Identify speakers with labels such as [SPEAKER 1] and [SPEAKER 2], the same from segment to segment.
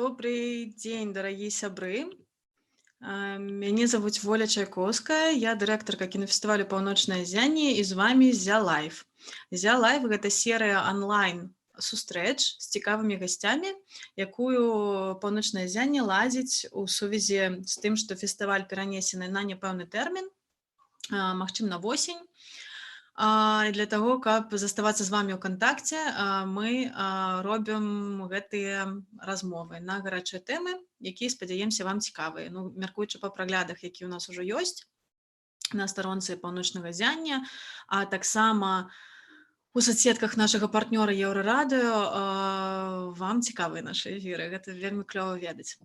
[SPEAKER 1] Добрый дзень, дарагія сябры. Мяне завуць Воля Чайкоўская, я дырэктарка кінафестывалю «Паўночнае ззянне», і з вамі «Зя Лайф». «Зя Лайф» — гэта серыя онлайн сустрэч з цікавымі гасцямі, якую «Паўночнае ззянне» ладзіць у сувязі з тым, што фестываль перанесены на няпэўны тэрмін, магчым, на восень. І для таго, каб заставацца з вамі ў кантакце, мы робім гэтыя размовы на гарачыя тэмы, якія, спадзяемся, вам цікавыя. Ну, мяркуючы па праглядах, які ў нас ужо ёсць на старонцы «Паўночнага ззяння», а таксама у соцсетках нашага партнёра Еўрарадыё, вам цікавыя нашы эфіры. Гэта вельмі клёва ведаць.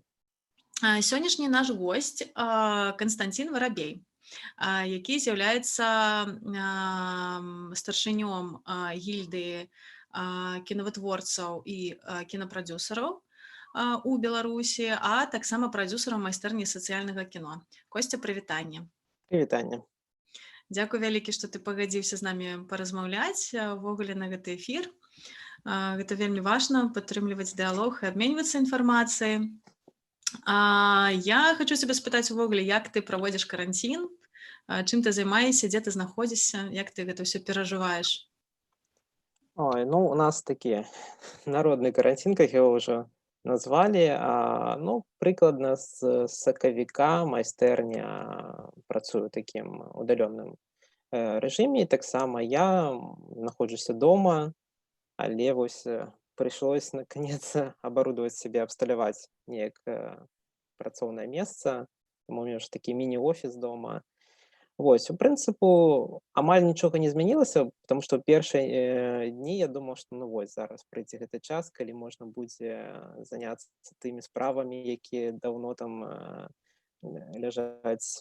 [SPEAKER 1] Сённяшні наш госць Канстанцін Варабей, які з'яўляецца старшынём гільдыі кінавытворцаў і кінапрадзюсараў у Беларусі, а таксама прадзюсарам Майстэрні сацыяльнага кіно. Косця, прывітанне.
[SPEAKER 2] Прывітанне.
[SPEAKER 1] Дзякуй вялікі, што ты пагадзіўся з намі паразмаўляць увогуле на гэты эфір. Гэта вельмі важна — падтрымліваць дыалог і абменьвацца інфармацыяй. Я хочу цябе спытаць увогуле, як ты праводзіш каранцін, чым ты займаешся, дзе ты знаходзішся, як ты гэта ўсё перажываеш?
[SPEAKER 2] Ой, ну, у нас такі народны каранцін, как его уже назвалі. Ну, прыкладна з сакавіка майстэрня працуе ў такім удалённым рэжыме. Таксама я знаходжуся дома, але вось прыйшлось наконец оборудовать себе, абсталяваць неяк працоўнае месца. Таму у меня уже такі міні-офіс дома. Вось, у прынцыпу, амаль нічога не змянілася, потому что першыя дні я думаў, што, ну, вось зараз прыйдзе гэты час, калі можна будзе заняцца тымі справамі, якія даўно там ляжаць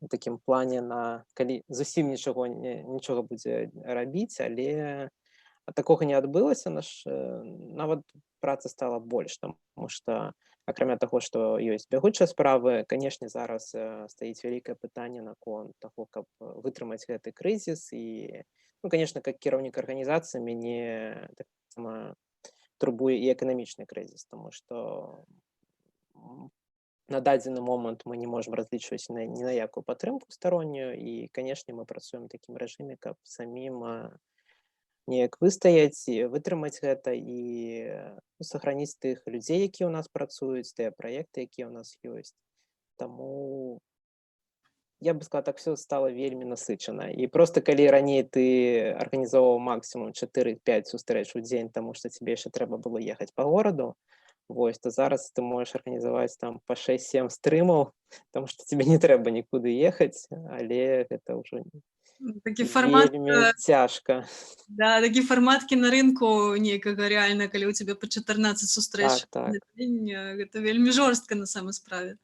[SPEAKER 2] у такім плане, на калі зусім нічога не нічога будзе рабіць, але такога не адбылося. Наш нават працы стала больш, таму што, акрамя таго, што ёсць бягучыя справы, канешне, зараз стаіць вялікае пытанне наконт таго, каб вытрымаць гэты крызіс. І, ну, конечно, как кіраўнік арганізацыі мяне таксама турбуе і эканамічны крызіс, таму што на дадзены момант мы не можам разлічваць ні на якую падтрымку староннюю і, канешне, мы працуем у такім рэжыме, каб самім неяк выстаяць і вытрымаць гэта і, ну, сохранить тых людзей, якія ў нас працуюць, тыя праекты, якія ў нас ёсць. Таму я бы сказала так, всё стала вельмі насычана. І просто калі раней ты арганізоўваў максімум 4-5 сустрэч у дзень, таму што тебе яшчэ трэба было ехаць па гораду, вось, то зараз ты можаш арганізаваць там па 6-7 стрымаў, таму што тебе не трэба нікуды ехаць, але гэта ўжо
[SPEAKER 1] Такі фармат
[SPEAKER 2] вельмі цяжка.
[SPEAKER 1] Да, такі фармат кінарынку нейкага рэальна, калі ў цябе па 14 сустрэч на дзень, гэта вельмі жорстка на самой справе.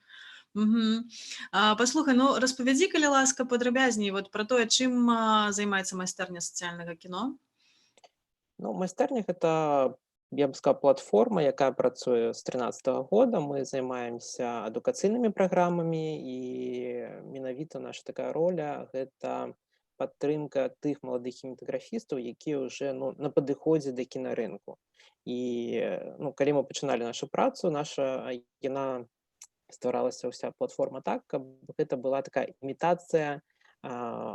[SPEAKER 1] Паслухай, ну, распавядзі, калі ласка, падрабязней вот пра тое, чым займаецца Майстэрня сацыяльнага кіно.
[SPEAKER 2] Ну, Майстэрня — гэта, я б сказал, платформа, якая працуе з 13-го года. Мы займаемся адукацыйнымі праграмамі, і менавіта наша такая роля — гэта падтрымка тых маладых кінематаграфістаў, якія ўжо, ну, на падыходзе да кінарынку. І, ну, калі мы пачыналі нашу працу, наша яна стваралася, ўся платформа, так, каб гэта была такая імітацыя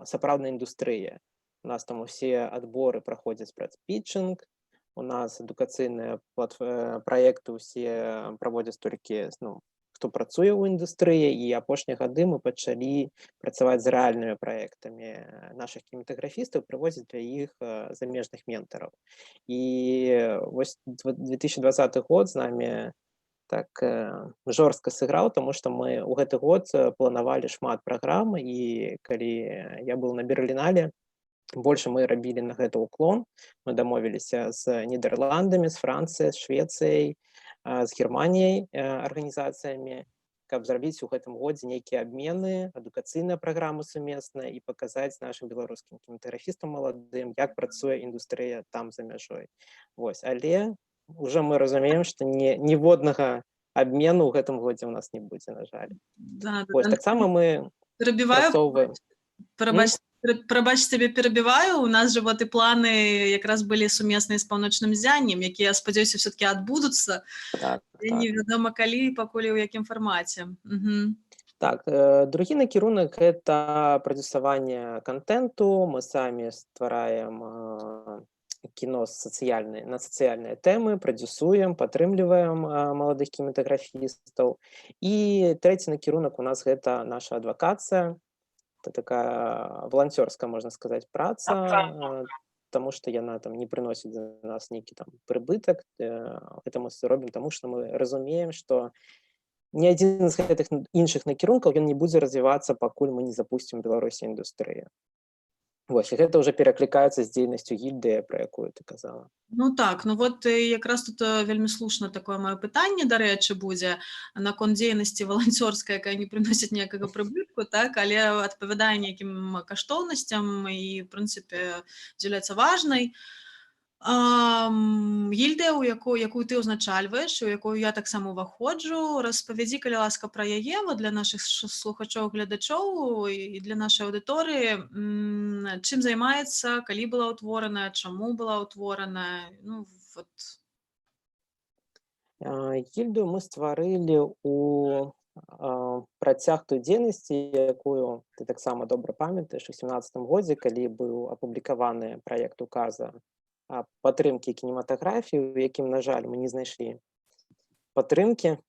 [SPEAKER 2] сапраўднай індустрыі. У нас там усе адборы праходзяць праз пітчынг, у нас адукацыйныя праекты ўсе праводзяць толькі, ну, хто працуе ў індустрыі, і апошнія гады мы пачалі працаваць з рэальнымі праектамі нашых кінематаграфістаў, прывозіць для іх замежных ментараў. І вось 2020 год з намі так жорстка сыграў, таму што мы ў гэты год планавалі шмат праграм, і калі я был на Берлінале, больше мы рабілі на гэта уклон. Мы дамовіліся з Нідерландамі, з Францыяй, з Швецыяй, з Германіяй, арганізацыямі, каб зрабіць у гэтым годзе нейкія абмены, адукацыйныя праграмы сумесныя і паказаць нашым беларускім кінематаграфістам маладым, як працуе індустрыя там, за мяжой. Вось, але уже мы разумеем, што не ніводнага абмену ў гэтым годзе ў нас не будзе, на жаль.
[SPEAKER 1] Да,
[SPEAKER 2] Вось,
[SPEAKER 1] да.
[SPEAKER 2] таксама мы
[SPEAKER 1] Перабіваю,
[SPEAKER 2] прасоўваем
[SPEAKER 1] прабач, Прабач, цябе перабіваю, у нас же вот і планы якраз былі сумесныя з «Паўночным ззяннем», якія, я спадзяюся, все-таки адбудуцца.
[SPEAKER 2] Так.
[SPEAKER 1] Невядома калі, пакуль і ў якім фармаце.
[SPEAKER 2] Так, другі накірунак — гэта прадзюсаванне кантэнту. Мы самі ствараем кіно на сацыяльныя тэмы, прадзюсуем, падтрымліваем маладых кінематаграфістаў. І трэці накірунак у нас — гэта наша адвакацыя. Это такая валанцёрская, можна сказаць, праца, таму што яна там не прыносіць за нас нейкі там прыбытак. Гэта мы робім, таму што мы разумеем, што ні адзін з гэтых іншых накірункаў, ён не будзе развівацца, пакуль мы не запусцім Беларусі індустрыю. Вось, і гэта ўжо пераклікаецца з дзейнасцю гільдыі, пра якую ты казала.
[SPEAKER 1] Ну так, ну вот якраз тут вельмі слушна такое маё пытанне, дарэчы, будзе наконт дзейнасці валанцёрскай, якая не прыносіць ніякага прыбытку, так, але адпавядае нейкім каштоўнасцям і, в прынцыпе, з'яўляецца важнай. Гільдыя, якую ты ўзначальваеш, у якую я таксама ўваходжу, распавядзі, калі ласка, пра яе вот для нашых слухачоў, гледачоў і для нашай аўдыторыі, чым займаецца, калі была ўтворана, чаму была ўтворана, ну, вот.
[SPEAKER 2] Гільдыю мы стварылі у працяг той дзейнасці, якую ты таксама добра памятаеш, у 17-м годзе, калі быў апублікаваны праект указа падтрымкі кінематаграфіі, у якім, на жаль, мы не знайшлі падтрымкі.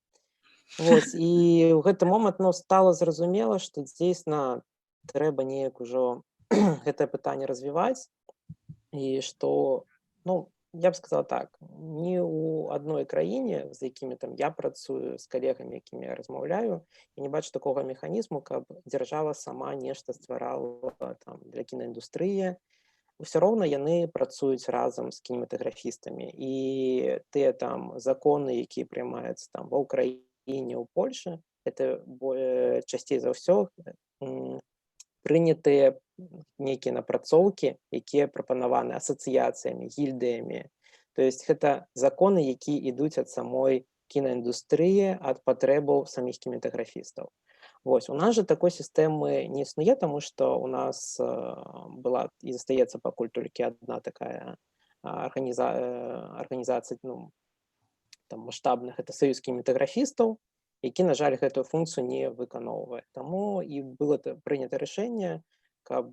[SPEAKER 2] Вось, і ў гэты момант, ну, стала зразумела, што дзейсна трэба неяк ужо гэтае пытанне развіваць, і што, ну, я б сказала так, ні ў адной краіне, з якімі там я працую, з калегамі, якімі я размаўляю, я не бачу такога механізму, каб дзяржава сама нешта стварала там для кінаіндустрыі. Усё роўна яны працуюць разам з кінематаграфістамі, і тыя там законы, якія прымаюцца там ва Ўкраіне, у Польшы, это часцей за ўсё прынятыя нейкія напрацоўкі, якія прапанаваны асацыяцыямі, гільдыямі. То есть гэта законы, якія ідуць ад самой кінаіндустрыі, ад патрэбаў саміх кінематаграфістаў. Вось, у нас же такой сістэмы не існуе, таму што у нас была і застаецца пакуль толькі адна такая арганізацыя, ну, там, маштабных, это Саюз кінематаграфістаў, які, на жаль, гэтую функцыю не выканоўвае. Таму і было прынята рашэнне, каб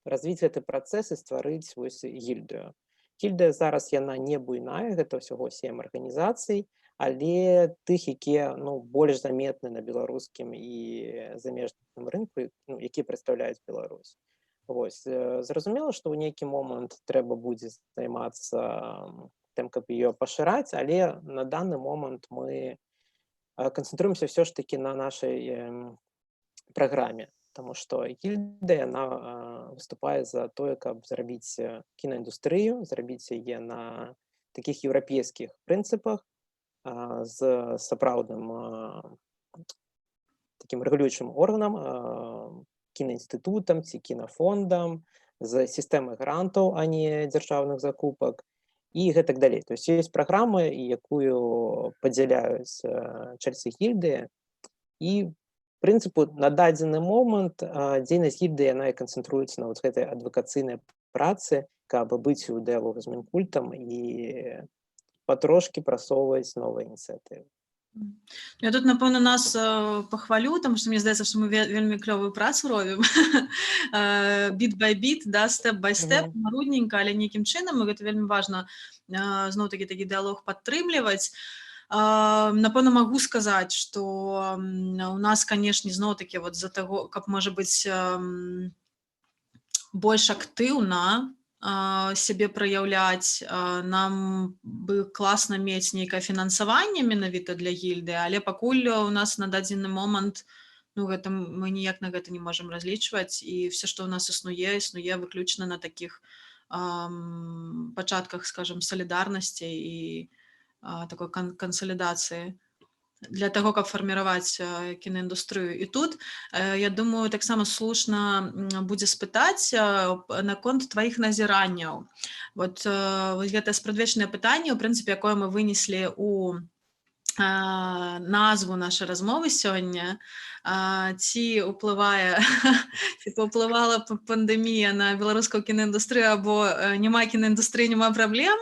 [SPEAKER 2] развіць гэты працэс і стварыць вось гільдыю. Гільдыя зараз яна не буйная, гэта ўсяго сем арганізацый, але тых, якія, ну, больш заметны на беларускім і замежным рынку, ну, якія прадстаўляюць Беларусь. Вось, зразумела, што ў нейкі момант трэба будзе займацца тым, каб ее пашыраць, але на данный момант мы канцэнтруемся ўсё ж такі на нашай праграме, потому что гільдыя, яна выступае за тое, каб зрабіць кінаіндустрыю, зрабіць яе на такіх еўрапейскіх прынцыпах, з сапраўдным такім рэгулюючым органам, кінаінстытутам ці кінафондам, з сістэмай грантаў, а не дзяржаўных закупак і гэтак далей. То есть есть праграма, якую падзяляюць чальцы гільдыі, і прынцыпу на дадзены момант дзейнасць гільдыі, яна і канцэнтруецца на вот гэтай адвакацыйнай працы, каб быць у дыялогу з Мінкультам і патрошкі прасоўваць новыя ініцыятывы.
[SPEAKER 1] Я тут, напэўна, нас пахвалю, таму што мне здаецца, што мы вельмі клёвую працу робім. Bit by bit, да, step by step, марудненька, але нейкім чынам, і гэта вельмі важна, зноў-такі такі дыалог падтрымліваць. Напэўна, магу сказаць, што у нас, канешне, зноў-такі вот з-за таго, каб, можа быць, больш актыўна сябе праяўляць, нам бы класна мець нейкае фінансаванне менавіта для гільдыі, але пакуль у нас на дадзены момант, ну, гэта мы ніяк на гэта не можам разлічваць, і все, што ў нас існуе, існуе выключна на такіх пачатках, скажем, салідарнасці і такой кансалідацыі для таго, каб фарміраваць кінаіндустрыю. І тут, я думаю, таксама слушна будзе спытаць наконт тваіх назіранняў. Вот, вось гэта спрадвечнае пытанне, у прынцыпе, якое мы вынеслі у Назву нашай размовы сёння, ці ўплывае, ці паўплывала пандэмія на беларускую кінаіндустрыю або няма кінаіндустрыі, няма праблем.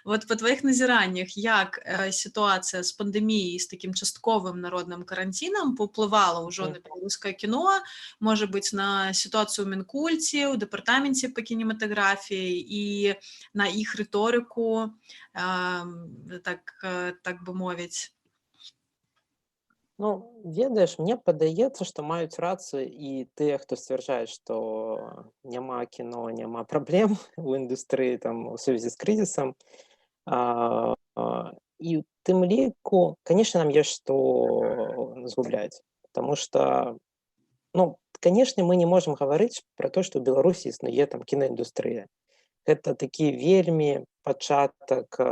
[SPEAKER 1] Вот па тваіх назіраннях, як сітуацыя з пандэміяй, з такім частковым народным каранцінам паўплывала ўжо на беларускае кіно, можа быць, на сітуацыю ў Мінкульце, ў дэпартаменце па кінематаграфіі і на іх рыторыку, так бы мовіць?
[SPEAKER 2] Ну, ведаеш, мне падаецца, што маюць рацыю і тыя, хто сцвярджае, што няма кіно, няма праблем у індустрыі там у сувязі з крызісам. І ў тым ліку, конечно, нам ёсць што згубляць, потому что, ну, конечно, мы не можам гаварыць пра то, што ў Беларусі існуе там кінаіндустрыя. Гэта такі вельмі пачатак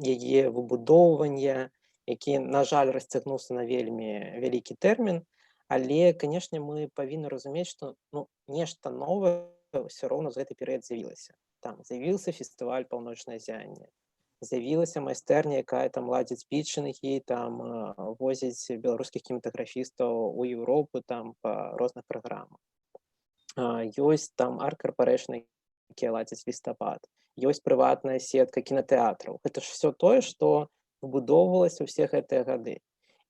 [SPEAKER 2] яе выбудоўвання, які, на жаль, расцягнуўся на вельмі вялікі тэрмін, але, канешне, мы павінны разумець, што, ну, нешта новае ўсё роўна за гэты перыяд з'явілася. Там з'явіўся фестываль «Паўночнае ззянне», з'явілася майстэрня, якая там ладзіць пітчынгі, там возіць беларускіх кінематаграфістаў у Еўропу там па розных праграмах. Ёсць там Art Corporation, якія ладзяць «Лістапад», ёсць прыватная сетка кінатэатраў. Гэта ж всё тое, што выбудоўвалася ўсе гэтыя гады.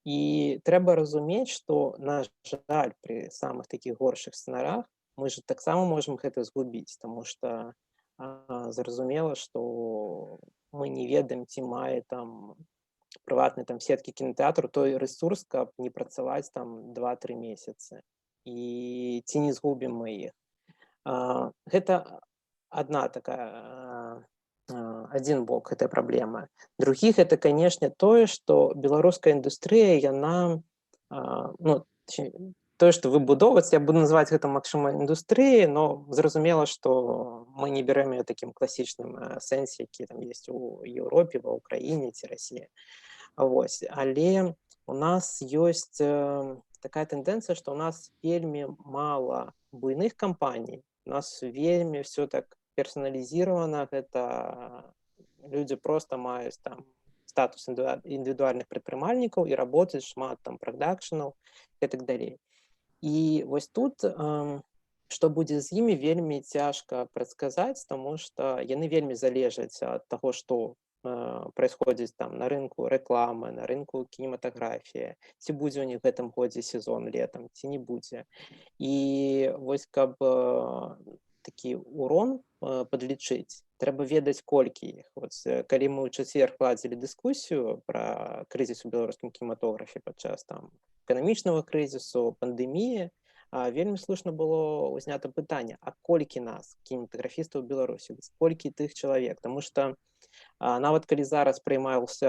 [SPEAKER 2] І трэба разумець, што, на жаль, пры самых такіх горшых сцэнарах мы ж таксама можам гэта згубіць, таму што зразумела, што мы не ведаем, ці мае там прыватнай там сеткі кінатэатру той рэсурс, каб не працаваць там 2-3 месяцы. І ці не згубім мы іх. Гэта адна такая адзін бок гэтай праблемы. Другі — гэта, канешне, тое, што беларуская індустрыя, яна, ну, тое, што выбудоўваць, я буду называць гэта, магчыма, індустрыяй, но зразумела, што мы не бярэм яе такім класічным сэнсе, які там есть у Еўропе, ва Ўкраіне ці Расіі. Вось. Але у нас ёсць такая тэндэнцыя, што ў нас вельмі мала буйных кампаній, у нас вельмі всё так персоналізировано, гэта людзі просто маюць там статус індывідуальных прадпрымальнікаў і работаюць, шмат там прадакшнаў і так далей. І вось тут, што будзе з імі, вельмі цяжка прадказаць, таму што яны вельмі залежаць ад таго, што происходит там на рынку рэкламы, на рынку кінематаграфіі, ці будзе ў них гэтым годзе сезон летом, ці не будзе. І вось каб такі урон падлічыць, трэба ведаць, колькі іх. Вот, калі мы ў чацвер ладзілі дыскусію пра крызіс у беларускім кінематографе падчас там эканамічнага крызісу, пандэміі, вельмі слушна было ўзнята пытанне: а колькі нас, кінематаграфістаў, Беларусі, колькі тых чалавек? Таму што нават калі зараз прыймаўся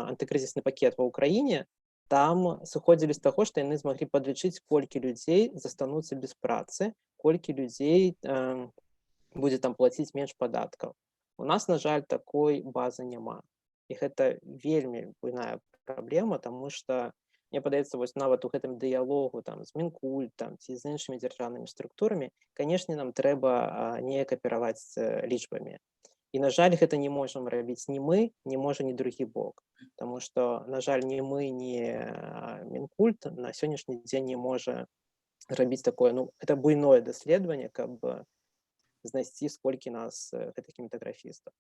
[SPEAKER 2] антыкрызісны пакет ва Ўкраіне, там сыходзілі з таго, што яны змаглі падлічыць, колькі людзей застануцца без працы, колькі людзей будзе там плаціць менш падаткаў. У нас, на жаль, такой базы няма. І гэта вельмі буйная праблема, таму што мне падаецца, вось нават у гэтым дыялогу там з Мінкультам ці з іншымі дзяржаўнымі структурамі, канешне, нам трэба неяк апераваць лічбамі. І, на жаль, гэта не можам рабіць ні мы, не можа ні другі бок. Таму што, на жаль, ні мы, ні Мінкульт на сённяшні дзень не можа рабіць такое, ну, это буйное даследаванне, каб знайсці, сколькі нас гэтых кінематаграфістаў.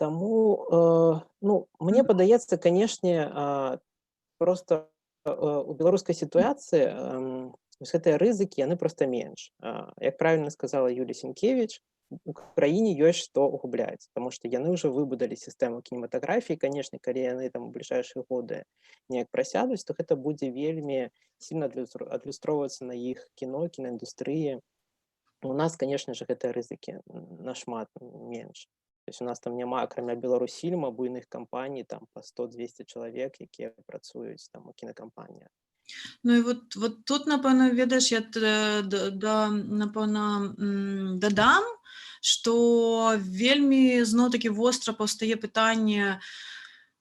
[SPEAKER 2] Таму, ну, мне падаецца, канешне, просто у беларускай сітуацыі гэтыя рызыкі, яны просто менш. Як правильно сказала Юлія Сенкевич, у краіне ёсць што губляць, потому что яны ўжо выбудалі сістэму кінематаграфіі. Конечно, калі яны там у бліжэйшыя годы неяк прасядуць, то гэта будзе вельмі сильно адлюстроўвацца на іх кіно, кінаіндустрыі. У нас, конечно же, гэтыя рызыкі нашмат менш. То есть у нас там няма, акрамя «Беларусьфільма», буйных кампаній там по 100-200 чалавек, якія працуюць там у кінакампаніях.
[SPEAKER 1] Ну і вот тут, напэўна, ведаеш, я да, напэўна, дадам, што вельмі зноў-такі востра паўстае пытанне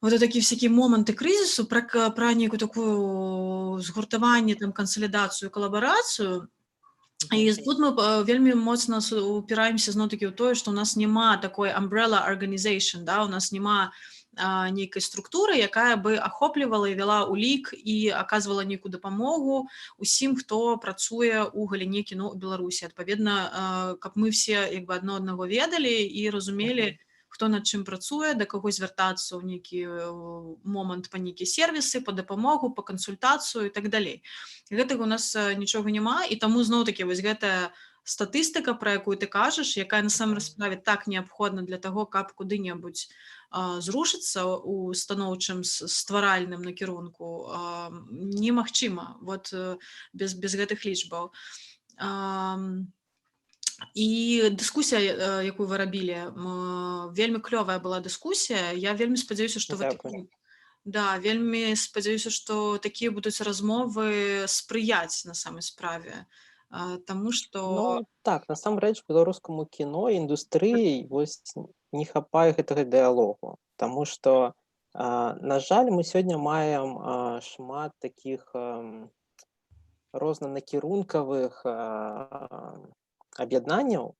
[SPEAKER 1] вот такі всякие моманты крызісу пра нейкую такую згуртаванне, там, кансалідацыю, калабарацыю. І тут мы вельмі моцна упіраемся зноў-такі ў тое, што у нас няма такой umbrella organization, да, у нас няма нейкай структуры, якая бы ахоплівала і вяла ўлік і аказвала нейкую дапамогу усім, хто працуе ў галіне кіно ў Беларусі. Адпаведна, каб мы все як бы адно аднаго ведалі і разумелі, хто над чым працуе, да каго звяртацца ў нейкі момант па нейкія сервісы, па дапамогу, па кансультацыю і так далей. Гэтага у нас нічога няма, і таму зноў-такі вось гэтая статыстыка, пра якую ты кажаш, якая насамрэч справе так неабходна для таго, каб куды-небудзь зрушыцца у станоўчым стваральным накірунку, немагчыма вот без гэтых лічбаў. І дыскусія, якую вы рабілі, вельмі клёвая была дыскусія. Я вельмі спадзяюся, што вы такі, да, вельмі спадзяюся, што такія будуць размовы спрыяць на самай справе, таму што
[SPEAKER 2] Ну, так, насамрэч беларускаму кіно, індустрыі вось не хапае гэтага дыялогу. Таму што, на жаль, мы сёння маем шмат такіх рознанакірункавых аб'яднанняў,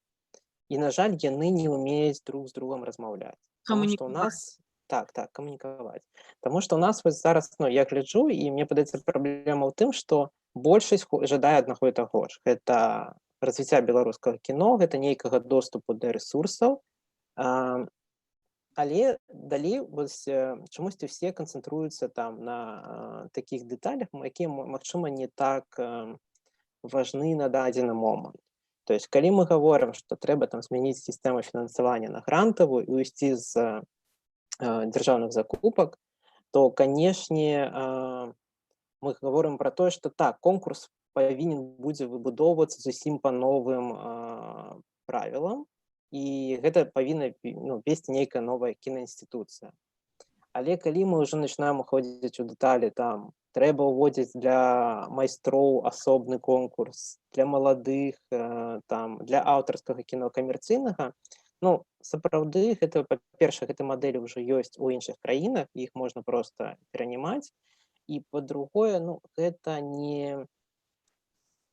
[SPEAKER 2] і, на жаль, яны не ўмеюць друг з другом размаўляць. Таму што ў нас так, камунікаваць. Таму што ў нас вось зараз, ну, я гляджу, і мне падаецца, праблема ў тым, што большасць жадае аднаго і таго ж. Гэта развіцця беларускага кіно, гэта нейкага доступу да рэсурсаў. Але далей вось чамусьці ўсе канцэнтруюцца там на такіх дэталях, якія, магчыма, не так важны на дадзены момант. То есть калі мы гаворым, што трэба там змяніць сістэму фінансавання на грантавую і уйсці з дзяржаўных закупак, то, канешне, мы гаворым пра тое, што так, конкурс павінен будзе выбудоўвацца зусім па новым правілам, і гэта павінна, ну, весці нейкая новая кінаінстытуцыя. Але калі мы ўжо начинаем уходзіць у дэталі, там трэба ўводзіць для майстроў асобны конкурс, для маладых, там для аўтарскага кіно, камерцыйнага, ну, сапраўды, гэта, па-першае, гэты мадэлі ўжо ёсць у іншых краінах, іх можна проста перанімаць. І па-другое, ну, гэта не,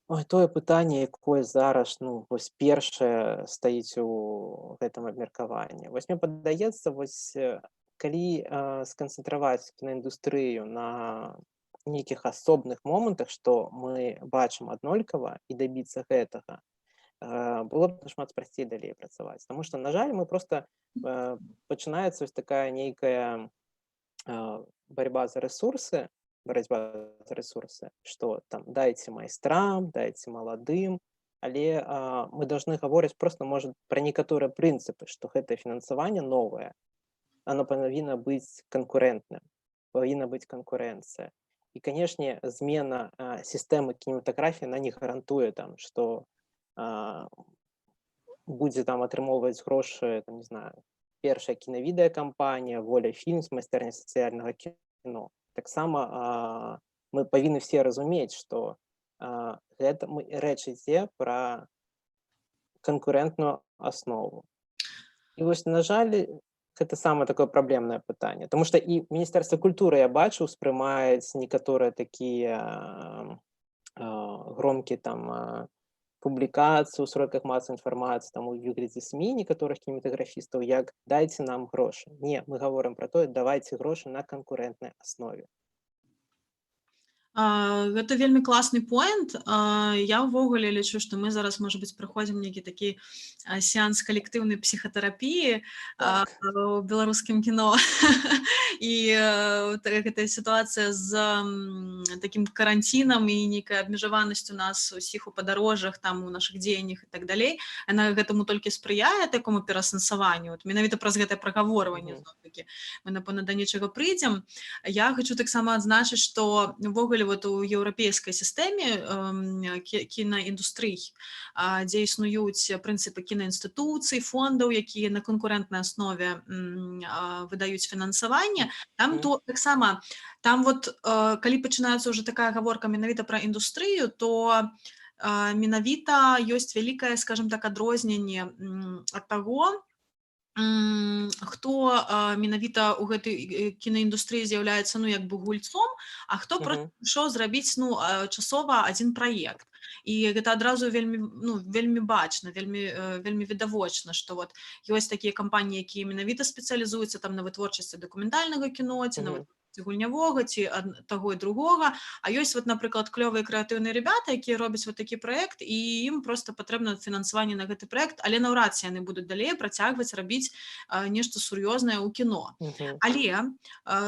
[SPEAKER 2] ой, тое пытанне, якое зараз, ну, вось першае стаіць у гэтым абмеркаванні. Вось мне падаецца, вось калі сканцэнтраваць кінаіндустрыю на нейкіх асобных момантах, што мы бачым аднолькава, і дабіцца гэтага, было б нашмат прасцей далей працаваць. Таму што, на жаль, мы просто пачынаецца вось такая нейкая барацьба за рэсурсы, барацьба за рэсурсы, што там дайце майстрам, дайце маладым, але мы должны гаворыць просто, может, пра некаторыя прынцыпы, што гэтае фінансаванне новае, оно павінна быць канкурэнтным, павінна быць канкурэнцыя. І, канешне, змена сістэмы кінематаграфіі, она не гарантуе там, што будзе там атрымоўваць грошы, там, не знаю, першая кінавідэакампанія, Воля фільм, майстэрня сацыяльнага кіно. Таксама мы павінны все разумець, што гэта мы, рэч ідзе пра канкурэнтную аснову. І вось, на жаль, гэта самае такое праблемнае пытанне. Таму што і Міністэрства культуры, я бачу, успрымаюць некаторыя такія громкія там публікацыі ў сродках масавай інфармацыі, там у выглядзе СМІ некаторых кінематаграфістаў, як «дайце нам грошы». Не, мы гаворым пра тое: давайце грошы на канкурэнтнай аснове.
[SPEAKER 1] Гэта вельмі класны поінт. Я ўвогуле лічу, што мы зараз, можа быць, праходзім нейкі такі сеанс калектыўнай псіхатэрапіі у беларускім кіно. І гэтая сітуацыя з такім каранцінам і нейкай абмежаванасцю нас усіх у падарожжах, там у нашых дзеяннях і так далей, яна гэтаму толькі спрыяе, такому пераасэнсаванню. Вот менавіта праз гэтае прагаворванне зноў-такі мы, напэўна, да нечага прыйдзем. Я хочу таксама адзначыць, што увогуле вот у еўрапейскай сістэме кінаіндустрый, дзе існуюць прынцыпы кінаінстытуцый, фондаў, якія на канкурэнтнай аснове выдаюць фінансаванне, там то таксама там вот калі пачынаецца ўжо такая гаворка менавіта пра індустрыю, то менавіта ёсць вялікае, скажем так, адрозненне ад таго, Хто менавіта ў гэтай кінаіндустрыі з'яўляецца, ну, як бы гульцом, а хто просто прыйшоў зрабіць, ну, часова адзін праект. І гэта адразу вельмі, ну, вельмі бачна, вельмі відавочна, што вот ёсць такія кампаніі, якія менавіта спецыялізуюцца там на вытворчасці дакументальнага кіно ці на вытворчасці гульнявога, ці таго і другога, а ёсць вот, напрыклад, клёвыя крэатыўныя ребята, якія робяць вот такі праект, і ім просто патрэбна фінансаванне на гэты праект, але наўрад ці яны будуць далей працягваць рабіць нешта сур'ёзнае ў кіно. Але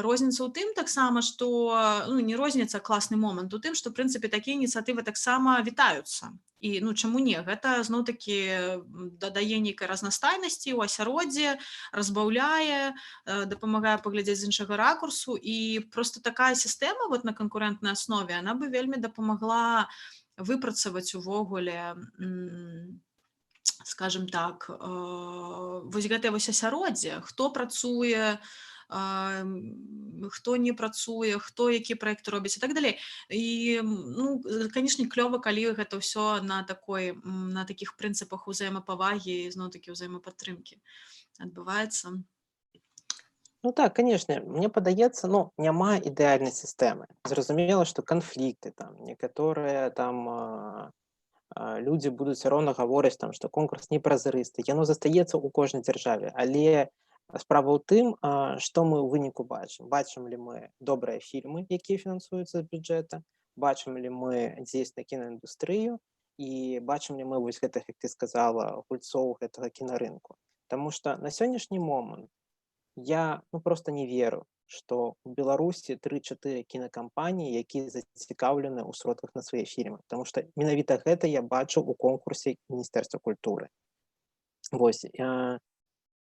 [SPEAKER 1] розніца ў тым таксама, што, ну, не розніца, класны момант у тым, што, в прынцыпе, такія ініцыятывы таксама вітаюцца. І, ну, чаму не? Гэта зноў-такі дадае нейкай разнастайнасці ў асяроддзе, разбаўляе, дапамагае паглядзець з іншага ракурсу. І просто такая сістэма вот на канкурэнтнай аснове, она бы вельмі дапамагла выпрацаваць увогуле, скажем так, вось гэтае вось асяроддзе, хто працуе, хто не працуе, хто які праект робіць і так далей. І, ну, канешне, клёва, калі гэта ўсё на такіх прынцыпах узаемапавагі і зноў-такі ўзаемападтрымкі адбываецца.
[SPEAKER 2] Ну так, конечно, мне падаецца, ну, няма ідэальнай сістэмы. Зразумела, што канфлікты там, некаторыя там, людзі будуць всё роўна гаворыць там, што конкурс непразрысты. Яно застаецца ў кожнай дзяржаве, але справа ў тым, што мы ў выніку бачым. Бачым ли мы добрыя фільмы, якія фінансуюцца з бюджэта, бачым ли мы дзейсна кінаіндустрыю і бачым ли мы вось гэтых, як ты сказала, гульцоў гэтага кінарынку. Таму што на сённяшні момант я, ну, просто не веру, што ў Беларусі тры-чатыры кінакампаніі, якія зацікаўлены ў сродках на свае фільмы. Таму што менавіта гэта я бачу ў конкурсе Міністэрства культуры. Вось,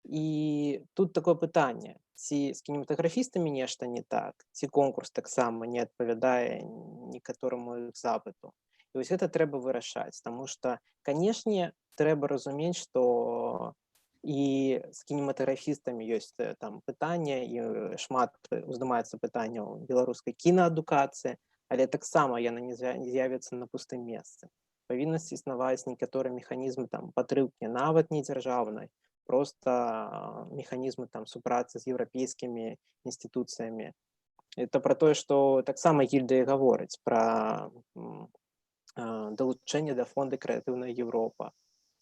[SPEAKER 2] і тут такое пытанне, ці з кінематаграфістамі нешта не так, ці конкурс таксама не адпавядае некатораму іх запыту. І вось гэта трэба вырашаць, таму што, канешне, трэба разумець, што і з кінематаграфістамі ёсць там пытанне, і шмат уздымаецца пытанняў беларускай кінаадукацыі, але таксама яна не з'явіцца на пустым месцы. Павінна існаваць некаторыя механізмы там падтрымкі, нават не дзяржаўнай, просто механізмы там супрацы з еўрапейскімі інстытуцыямі. Это пра тое, што таксама гільдыя гаворыць пра далучэнне да фонда «Крэатыўная Еўропа».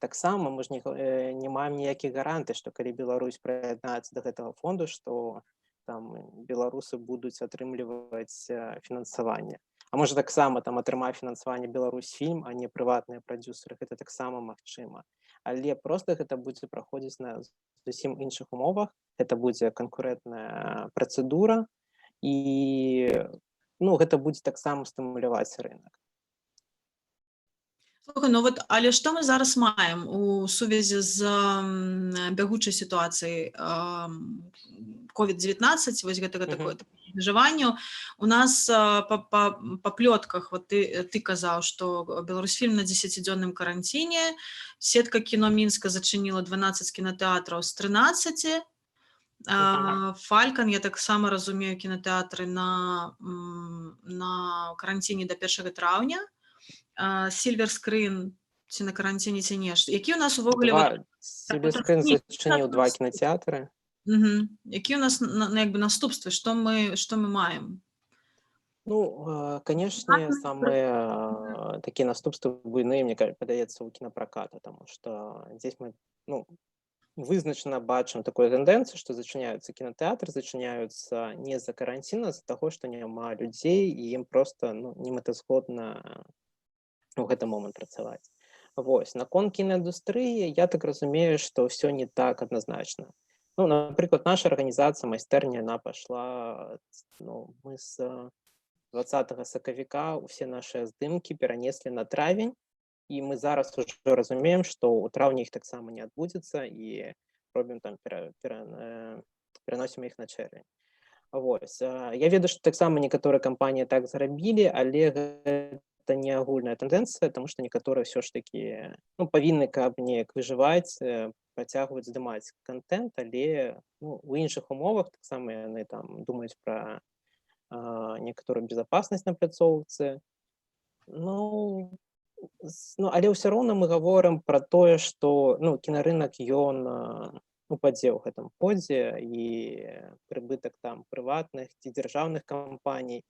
[SPEAKER 2] Таксама мы ж не маем ніякіх гарантый, што калі Беларусь прыяднаецца да гэтага фонду, што там беларусы будуць атрымліваць фінансаванне. А можа, таксама там атрымае фінансаванне Беларусьфільм, а не прыватныя прадзюсары, гэта таксама магчыма. Але просто гэта будзе праходзіць на зусім іншых умовах, гэта будзе канкурэнтная працэдура і, ну, гэта будзе таксама стымуляваць рынок.
[SPEAKER 1] Слухай, ну вот, але што мы зараз маем у сувязі з бягучай сітуацыяй COVID-19, вось гэтага такое абмежаванню? У нас па плётках, вот ты казаў, што Беларусьфільм на 10-дзённым каранціне, сетка кіно Мінска зачыніла 12 кінотэатраў з 13, Фалькан, я таксама разумею, кінотэатры на каранціне да 1 траўня. Silver Screen ці на каранціне, ці не. Які у нас увогуле
[SPEAKER 2] Два,
[SPEAKER 1] вот,
[SPEAKER 2] Silver Screen зачыніў два кінотэатры.
[SPEAKER 1] Які у нас на, як бы, наступствы, што мы маем?
[SPEAKER 2] Ну, конечно, самые такие наступствы буйные, мне падаецца, у кинопроката, потому что здесь мы, ну, вызначана бачым такую тэндэнцыю, што зачыняюцца кінотэатры, зачыняюцца не з-за каранціна, а з-за таго, што няма людзей і ім просто, ну, немэтазгодна у гэты момант працаваць. Вось. Наконт кінаіндустрыі, я так разумею, што ўсё не так адназначна. Ну, напрыклад, наша арганізацыя «Майстэрня», она пашла, ну, мы з 20 сакавіка усе нашыя здымкі перанеслі на травень, і мы зараз ужо разумеем, што ў траўні іх таксама не адбудзецца, і робім там пераносім іх на чэрвень. Вось. Я ведаю, што таксама некаторыя кампаніі так зрабілі, але гэта не агульная тэндэнцыя, таму што некаторыя ўсё ж такі, ну, павінны, каб неяк выжываць, працягваюць здымаць кантэнт, але, ну, у іншых умовах таксама яны там думаюць пра некаторую безопасность на пляцоўцы. Ну, але ўсё роўна мы гаворым пра тое, што, ну, кінарынак ён, упадзе ў гэтым годзе, і прыбытак там прыватных ці дзяржаўных кампаній.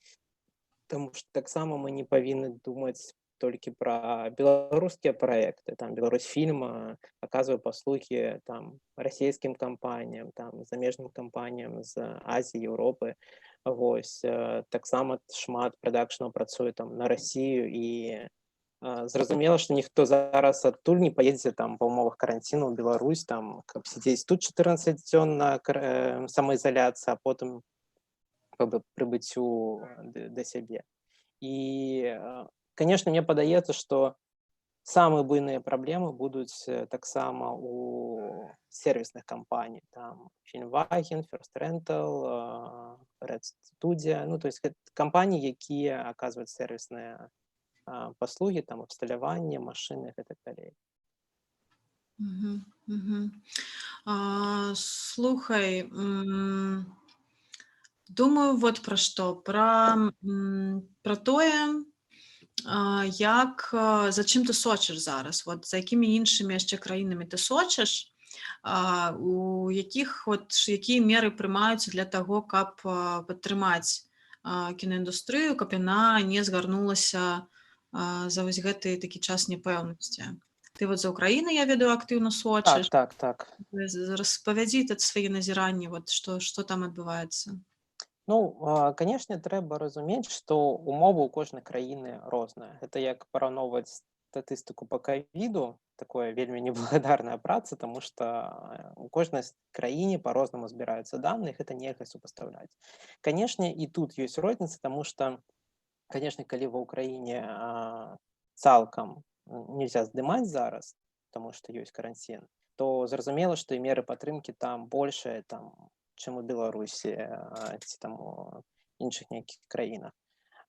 [SPEAKER 2] Таму што таксама мы не павінны думаць толькі пра беларускія праекты. Там Беларусьфільм аказвае паслугі там расійскім кампаніям, там замежным кампаніям з Азіі, Еўропы. Вось, таксама шмат прадакшнаў працуе там на Расію, і зразумела, што ніхто зараз адтуль не паедзе там па умовах каранціну ў Беларусь, там, каб сядзець тут 14 дзён на самаізаляцыі, а потым как бы прыбыццю да сябе. І, конечно, мне падаецца, што самыя буйныя праблемы будуць таксама у сервісных кампаній, там Фільмваген, First Rental, Red Studio, ну, то есть кампаніі, якія аказваюць сервісныя паслугі, там абсталяванне, машыны і так далей.
[SPEAKER 1] Мгм. Слухай, думаю вот пра што: пра тое, як, за чым ты сочыш зараз, вот за якімі іншымі яшчэ краінамі ты сочыш, у якіх вот якія меры прымаюцца для таго, каб падтрымаць кінаіндустрыю, каб яна не згарнулася за вось гэты такі час няпэўнасці. Ты вот за Украінай, я ведаю, актыўна сочыш.
[SPEAKER 2] Так.
[SPEAKER 1] Распавядзі тут свае назіранні, вот што там адбываецца.
[SPEAKER 2] Ну, канешне, трэба разумець, што умовы ў кожнай краіны розныя. Гэта як параўноўваць статыстыку па кавіду, такое вельмі неблагадарная праца, таму што у кожнай краіне па-рознаму збіраюцца даныя, гэта нельга супастаўляць. Канешне, і тут ёсць розніца, таму што, канешне, калі ва Ўкраіне цалкам нельзя здымаць зараз, таму што ёсць каранцін, то зразумела, што і меры падтрымкі там большыя, там, чым у Беларусі ці там у іншых нейкіх краінах.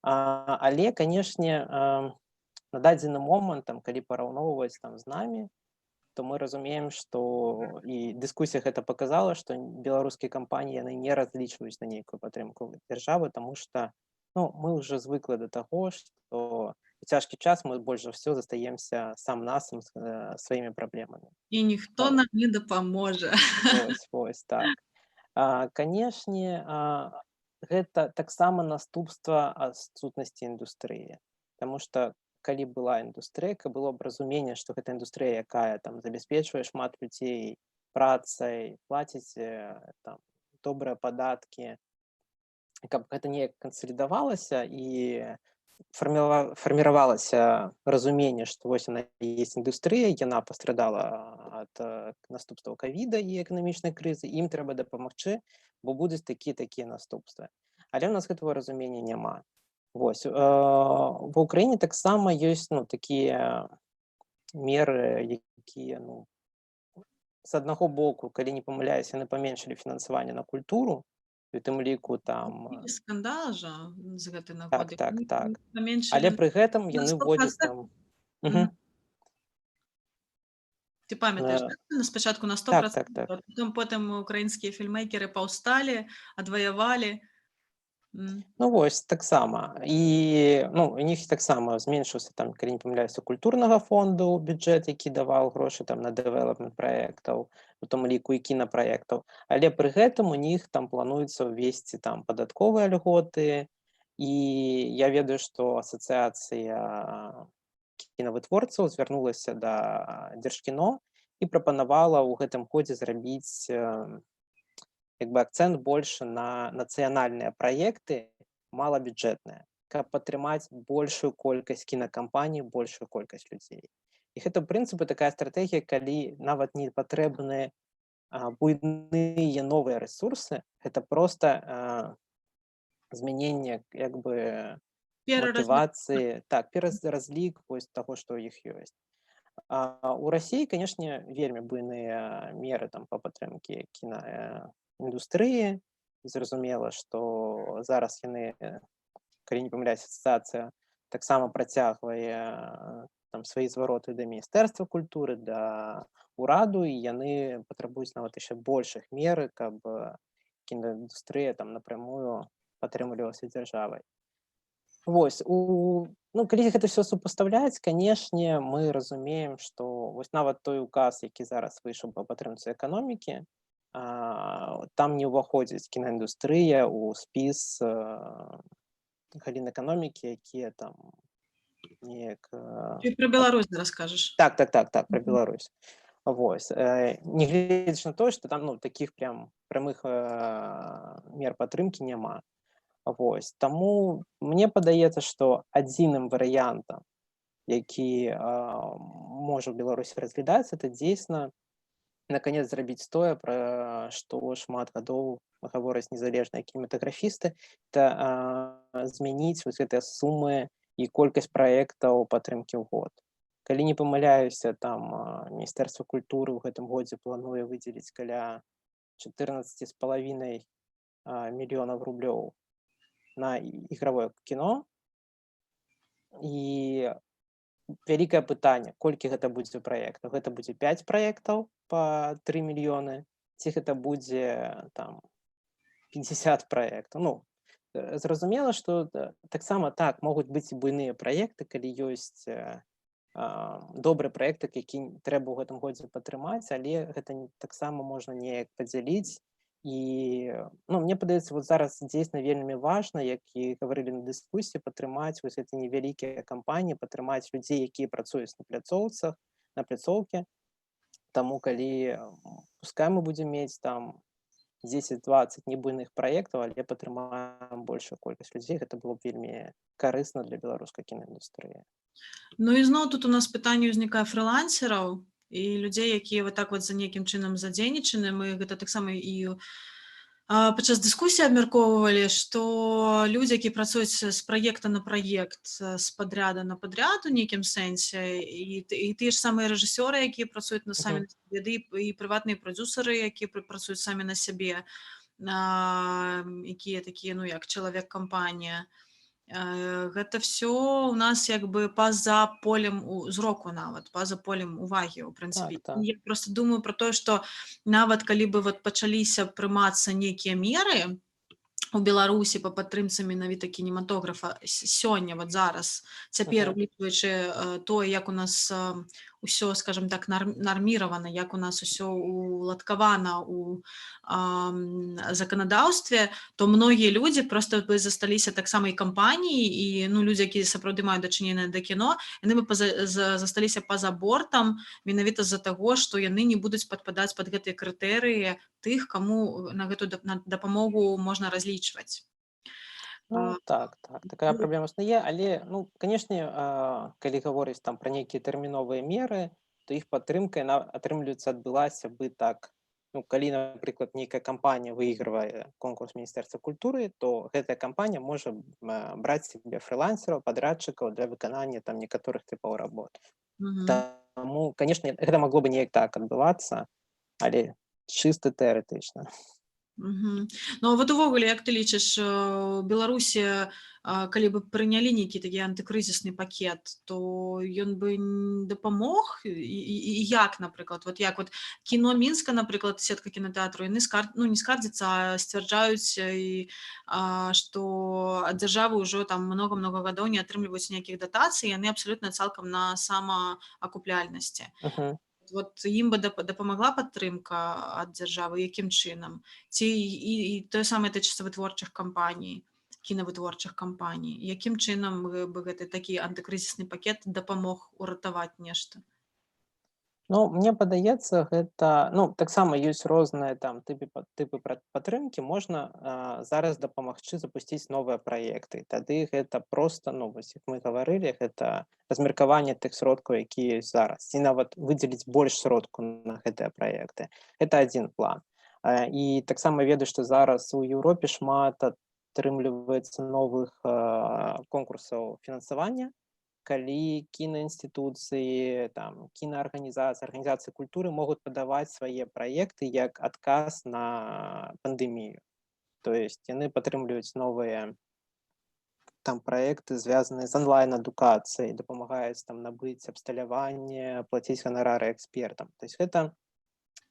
[SPEAKER 2] Але, канешне, на дадзены момант, там, калі параўноўваць там з намі, то мы разумеем, што і дыскусія гэта паказала, што беларускія кампаніі, яны не разлічваюць на нейкую падтрымку дзяржавы, таму што, ну, мы ўжо звыклі да таго, што у цяжкі час мы больш за ўсё застаемся сам-насам з сваімі праблемамі.
[SPEAKER 1] І ніхто нам не дапаможа.
[SPEAKER 2] Вось, так. Канешне, гэта таксама наступства адсутнасці індустрыі. Таму што калі была індустрыя, каб было б разуменне, што гэта індустрыя, якая там забяспечвае шмат людзей працай, плаціць там добрыя падаткі, каб гэта неяк кансалідавалася і фарміравалася разуменне, што вось яна есть індустрыя, яна пастрадала ад наступстваў кавіда і эканамічнай крызы, ім трэба дапамагчы, бо будуць такія наступствы. Але ў нас гэтага разумення няма. Вось, ва Ўкраіне таксама ёсць, ну, такія меры, якія, ну, з аднаго боку, калі не памыляюсь, яны паменшылі фінансаванне на культуру, у тым ліку там
[SPEAKER 1] Скандал жа з гэтай
[SPEAKER 2] Так,
[SPEAKER 1] нагоды.
[SPEAKER 2] так,
[SPEAKER 1] Яны
[SPEAKER 2] так.
[SPEAKER 1] паменшылі
[SPEAKER 2] Але пры гэтым
[SPEAKER 1] на
[SPEAKER 2] яны
[SPEAKER 1] 100
[SPEAKER 2] ўводзяць там. Мгм.
[SPEAKER 1] Ты памятаеш, да? На спачатку на 100
[SPEAKER 2] Так.
[SPEAKER 1] процентаў, а потым украінскія фільмейкеры паўсталі, адваявалі.
[SPEAKER 2] Ну вось, таксама. І, ну, у них таксама зменшыўся там, калі не памыляюся, культурнага фонду бюджэт, які даваў грошы там на дэвелопмент праектаў, у том ліку і кінапраектаў. Але пры гэтым у них там плануецца ўвесці там падатковыя льготы. І я ведаю, што асацыяцыя кінавытворцаў звярнулася да Дзяржкіно і прапанавала ў гэтым годзе зрабіць як бы акцэнт больше на нацыянальныя праекты малабюджэтныя, каб падтрымаць большую колькасць кінакампаній, большую колькасць людзей. І гэта, ў прынцыпе, такая стратэгія, калі нават не патрэбны буйныя новыя рэсурсы, гэта проста змяненне як бы
[SPEAKER 1] Пераразлік.
[SPEAKER 2] матывацыі, так, пераразлік вось таго, што ў іх ёсць. У Расіі, канешне, вельмі буйныя меры там па падтрымкі кінаіндустрыі. Зразумела, што зараз яны, калі не памыляюсь, асацыяцыя таксама працягвае там свае звароты да міністэрства культуры, да ураду, і яны патрабуюць нават яшчэ большых мер, каб кінаіндустрыя там напрямую падтрымлівалася дзяржавай. Вось, ну, калі гэта всё супастаўляць, канешне, мы разумеем, што вось нават той указ, які зараз выйшаў па падтрымцы эканомікі, Там не ўваходзіць кінаіндустрыя ў спіс галін эканомікі, якія там неяк
[SPEAKER 1] Ты пра Беларусь раскажаш?
[SPEAKER 2] Так, пра Беларусь. Вось. Нягледзячы на тое, што там, ну, такіх прям прамых мер падтрымкі няма. Вось. Таму мне падаецца, што адзіным варыянтам, які можа ў Беларусі разглядацца, это дзейсна наконец зрабіць тое, пра што шмат гадоў гавораць незалежныя кінематаграфісты, это змяніць вось гэтыя сумы і колькасць праектаў падтрымкі ў год. Калі не памыляюся, там Міністэрства культуры ў гэтым годзе плануе выдзеліць каля 14,5 мільёнаў рублёў на ігравое кіно. І вялікае пытанне, колькі гэта будзе праектаў. Гэта будзе 5 праектаў па 3 мільёны, ці гэта будзе там 50 праектаў. Ну, зразумела, што таксама так могуць быць і буйныя праекты, калі ёсць добры праект, які трэба ў гэтым годзе падтрымаць, але гэта таксама можна неяк падзяліць. І, ну, мне падаецца, вот зараз дзейсна вельмі важна, як і гаварылі на дыскусіі, падтрымаць вось гэты невялікія кампаніі, падтрымаць людзей, якія працуюць на пляцоўцах, на пляцоўке. Таму калі пускай мы будзем мець там 10-20 небуйных праектаў, але падтрымаем большую колькасць людзей, гэта было б вельмі карысна для беларускай кінаіндустрыі.
[SPEAKER 1] Ну і зноў тут у нас пытанне ўзнікае фрылансераў і людзей, якія вот так вот за нейкім чынам задзейнічаны. Мы гэта таксама і падчас дыскусіі абмяркоўвалі, што людзі, якія працуюць з праекта на праект, з падряда на падряд у нейкім сэнсе, і тыя ж самыя рэжысёры, якія працуюць на самі на сябе, ды і прыватныя прадзюсары, якія працуюць самі на сябе, якія такія, ну, як чалавек-кампанія. Гэта всё у нас як бы па-за полем зроку нават, па-за полем увагі, у прынцыпе. Я просто думаю про тое, што нават калі бы вот пачаліся прымацца нейкія меры у Беларусі па падтрымцы менавіта кінематографа сёння, вот зараз, цяпер, улічваючы тое, як у нас усё, скажем так, нарміравана, як у нас усё уладкавана у заканадаўстве, то многія людзі просто бы засталіся таксама і кампаніі, і, ну, людзі, якія сапраўды маюць дачыненне да кіно, яны бы засталіся па-за бортам менавіта з-за таго, што яны не будуць падпадаць пад гэтыя крытэрыі тых, каму на гэтую дапамогу можна разлічваць.
[SPEAKER 2] Ну, так, такая праблема існуе, але, ну, канешне, калі гаворыць там пра нейкія тэрміновыя меры, то іх падтрымка яна, атрымліваецца, адбылася бы так. Ну, калі, напрыклад, нейкая кампанія выйгравае конкурс Міністэрства культуры, то гэтая кампанія можа браць сабе фрылансераў, падрадчыкаў для выканання там некаторых тыпаў работ. Таму, канешне, гэта магло бы неяк так адбывацца, але чыста тэарэтычна.
[SPEAKER 1] Ну, а вот увогуле, як ты лічыш, у Беларусі, калі бы прынялі нейкі такі антыкрызісны пакет, то ён бы дапамог? І як, напрыклад, вот як вот кіно Мінска, напрыклад, сетка кінотэатру, яны ну, не скардзяцца, а сцвярджаюць, што ад дзяржавы ўжо там много-много гадоў не атрымліваюць ніякіх датацый, яны абсалютна цалкам на самаакупляльнасці. Вот ім бы дапамагла падтрымка ад дзяржавы, якім чынам? Ці і тое самае тычыцца вытворчых кампаній, кінавытворчых кампаній. Якім чынам бы гэты такі антыкрызісны пакет дапамог уратаваць нешта?
[SPEAKER 2] Ну, мне падаецца, гэта, ну, таксама ёсць розныя там тыпы падтрымкі. Можна зараз дапамагчы запусціць новыя праекты. Тады гэта проста, ну, вось як мы гаварылі, гэта размеркаванне тых сродкаў, якія ёсць зараз, ці нават выдзеліць больш сродку на гэтыя праекты. Это адзін план. І таксама ведаю, што зараз у Еўропе шмат атрымліваецца новых конкурсаў фінансавання, калі кінаінстытуцыі, там, кінаарганізацыі, арганізацыі культуры могуць падаваць свае праекты як адказ на пандэмію. То есть яны падтрымліваюць новыя там праекты, звязаныя з онлайн-адукацыяй, дапамагаюць там набыць абсталяванне, плаціць ганарары экспертам. То есть гэта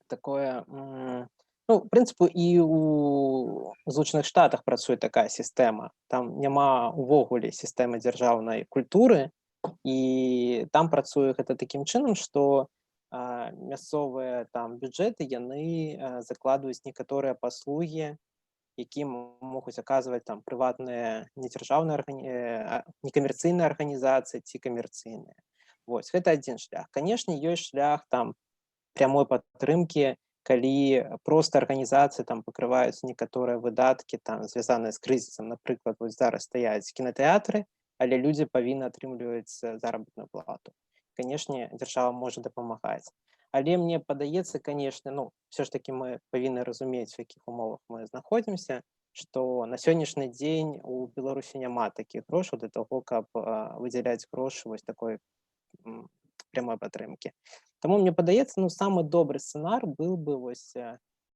[SPEAKER 2] такое, ну, в прынцыпу, і у Злучаных Штатах працуе такая сістэма. Там няма увогуле сістэмы дзяржаўнай культуры, і там працуе гэта такім чынам, што Мясцовыя там бюджэты, яны закладваюць некаторыя паслугі, які могуць аказваць там прыватныя недзяржаўныя некамерцыйныя арганізацыі ці камерцыйныя. Вось гэта адзін шлях. Канешне, ёсць шлях там прямой падтрымкі, калі проста арганізацыі там пакрываюць некаторыя выдаткі, там, звязаныя з крызісам. Напрыклад, вось зараз стаяць кінатэатры, але людзі павінны атрымліваць заработную плату. Канешне, дзяржава можа дапамагаць, але мне падаецца, конечно, ну, все ж таки мы павінны разумець, у якіх умовах мы знаходзімся, что на сённяшні дзень у Беларусі няма такіх грошаў для того, каб выдзяляць грошы вось такой прямой падтрымкі. Таму мне падаецца, ну, самы добры сцэнар был бы вось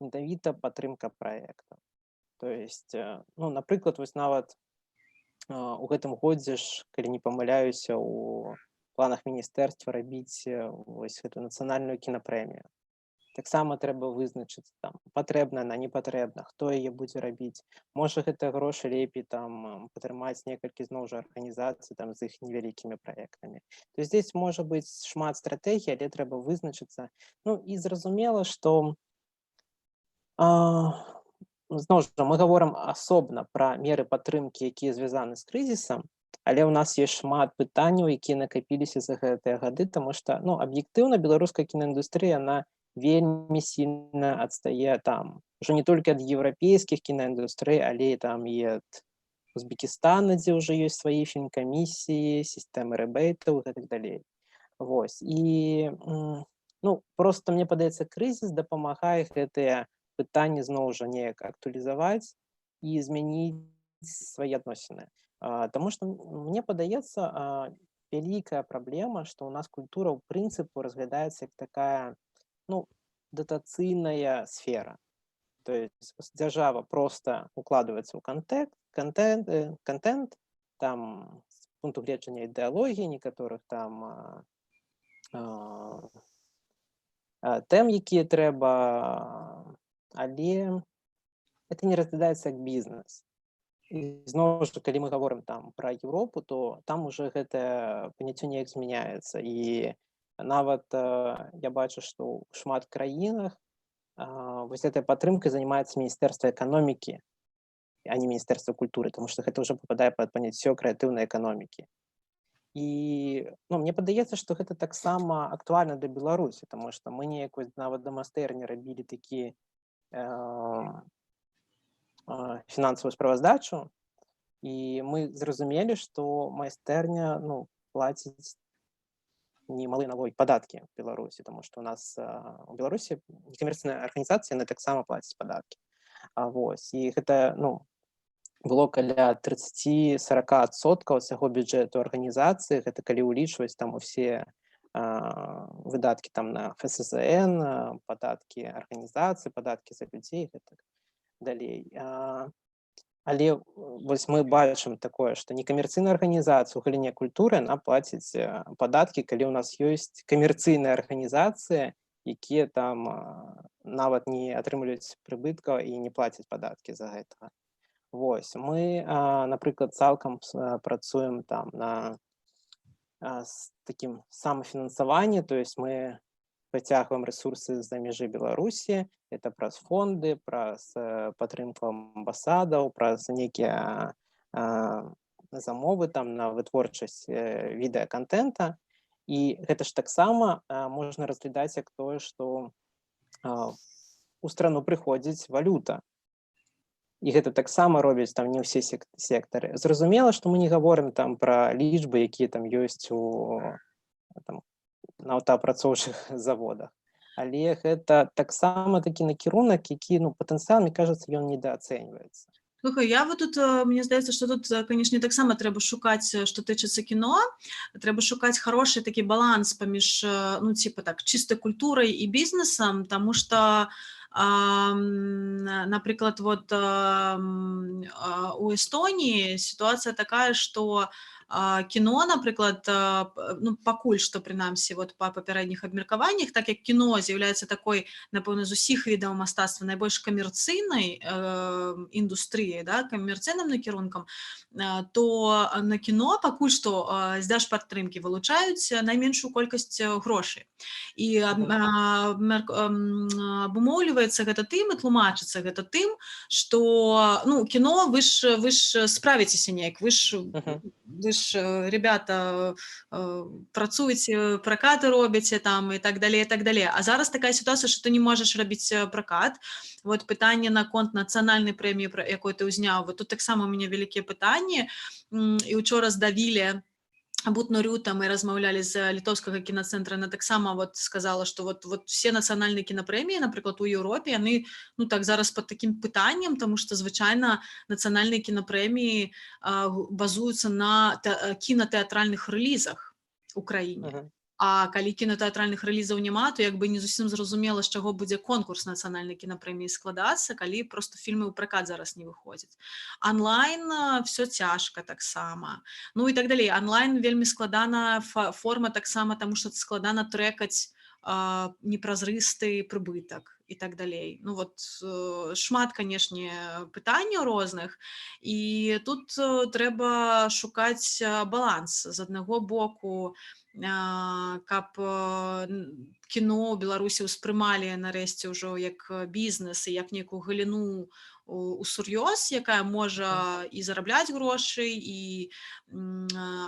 [SPEAKER 2] менавіта падтрымка праекта. То есть, ну, напрыклад, вось нават у гэтым годзе ж, калі не памыляюся, у планах міністэрства рабіць вось гэту нацыянальную кінапрэмію. Таксама трэба вызначыць там, патрэбна она, не патрэбна, хто яе будзе рабіць. Можа, гэта грошы лепей там падтрымаць некалькі, зноў жа, арганізацый там з іх невялікімі праектамі. То есть здесь можа быць шмат стратэгій, але трэба вызначыцца. Ну і зразумела, что зноў жа, мы гаворым асобна пра меры падтрымкі, якія звязаны з крызісам, але ў нас есть шмат пытанняў, якія накапіліся за гэтыя гады, тому что, ну, аб'ектыўна беларуская кінаіндустрыя, она вельмі сильно адстае там уже не толькі ад еўрапейскіх кінаіндустрый, але і там і ад Узбекістана, дзе ўжо ёсць свае фільмкамісіі, сістэмы рэбейтаў і гэтак далей. Вось і, ну, просто мне падаецца, крызіс дапамагае гэтыя пытанні зноў жа неяк актуалізаваць і змяніць свае адносіны. Таму што мне падаецца, вялікая праблема, што ў нас культура ў прынцыпу разглядаецца як такая, ну, датацыйная сфера. То есть дзяржава просто укладывается ў контент там, з пункту гледжання ідэалогіі, некаторых там тэм, якія трэба, але это не разглядаецца як бізнес. І зноў жа, калі мы гаворым там пра Еўропу, то там уже гэтае паняцце неяк змяняецца. І нават я бачу, што ў шмат краінах вось этой падтрымкай занимаецца міністэрства эканомікі, а не міністэрства культуры, тому что гэта ўжо попадае пад паняццё крэатыўнай эканомікі. І, ну, мне падаецца, што гэта таксама актуальна для Беларусі, тому что мы неяк вось нават да майстэрні рабілі такі фінансавую справаздачу, і мы зразумелі, што майстэрня, ну, плаціць немалы налоги, падаткі в Беларусі, тому что у нас у Беларусі некамерцыйная арганізацыя, яны таксама плацяць падаткі. Вось і гэта, ну, было каля 30-40% усяго бюджэту арганізацыі. Гэта калі ўлічваць там усе выдаткі там на ФСЗН, падаткі арганізацыі, падаткі за людзей, гэтак далей. Але вось мы бачым такое, што некамерцыйная арганізацыя ў галіне культуры, она плаціць падаткі, калі ў нас ёсць камерцыйныя арганізацыі, якія там нават не атрымліваюць прыбытка і не плацяць падаткі за гэтага. Вось мы, напрыклад, цалкам працуем там на з такім самафінансаванні, то есть мы прыцягваем рэсурсы з-за мяжы Беларусі, это праз фонды, праз падтрымку амбасадаў, праз нейкія замовы там на вытворчасць відэакантэнта. І гэта ж таксама можна разглядаць як тое, што у страну прыходзіць валюта. І гэта таксама робяць там не ўсе сектары. Зразумела, што мы не гаворым там пра лічбы, якія там ёсць у там, на аўтаапрацоўчых заводах. Але гэта таксама такі накірунак, які, ну, патэнцыял, мне кажется, ён недаацэньваецца.
[SPEAKER 1] Слухай, я вот тут, мне здаецца, што тут, канешне, таксама трэба шукаць, што тычыцца кіно, трэба шукаць хороший такі баланс паміж, ну, типа так, чыстай культурай і бізнесам, таму што, напрыклад, вот у Эстоніі сітуацыя такая, што кіно, напрыклад, ну, пакуль што, прынамсі, вот па папярэдніх абмеркаваннях, так як кіно з'яўляецца такой, напэўна, з усіх відаў мастацтва найбольш камерцыйнай індустрыяй, да, камерцыйным накірункам, то на кіно пакуль што з дзяржпадтрымкі вылучаюць найменшую колькасць грошай. І абумоўліваецца гэта тым і тлумачыцца гэта тым, што, ну, кіно, вы ж справіцеся неяк, вы ж вы ж, ребята, працуеце, пракаты робіце там і так далей, і так далей. А зараз такая сітуацыя, што ты не можаш рабіць пракат. Вот пытанне наконт нацыянальнай прэміі, пра якой ты ўзняў, вот тут таксама у мяне вялікія пытанні. І учора здавілі Бутнорюта, мы размаўлялі з літоўскага кінацэнтра, она таксама вот сказала, что вот все нацыянальныя кінапрэміі, напрыклад, у Еўропе, яны, ну, так зараз под таким пытаннем, тому что звычайна нацыянальныя кінапрэміі базуюцца на кінатэатральных рэлізах у краіне. А калі кінатэатральных рэлізаў няма, то як бы не зусім зразумела, з чаго будзе конкурс нацыянальнай кінапрэміі складацца, калі просто фільмы ў пракат зараз не выходзяць. Онлайн все цяжка таксама. Ну і так далей. Онлайн вельмі складана форма таксама, таму што складана трэкаць непразрысты прыбытак і так далей. Ну вот шмат, канешне, пытанняў розных, і тут трэба шукаць баланс. З аднаго боку, каб кіно ў Беларусі ўспрымалі нарэшце ўжо як бізнес і як нейкую галіну усур'ёз, якая можа і зарабляць грошы, і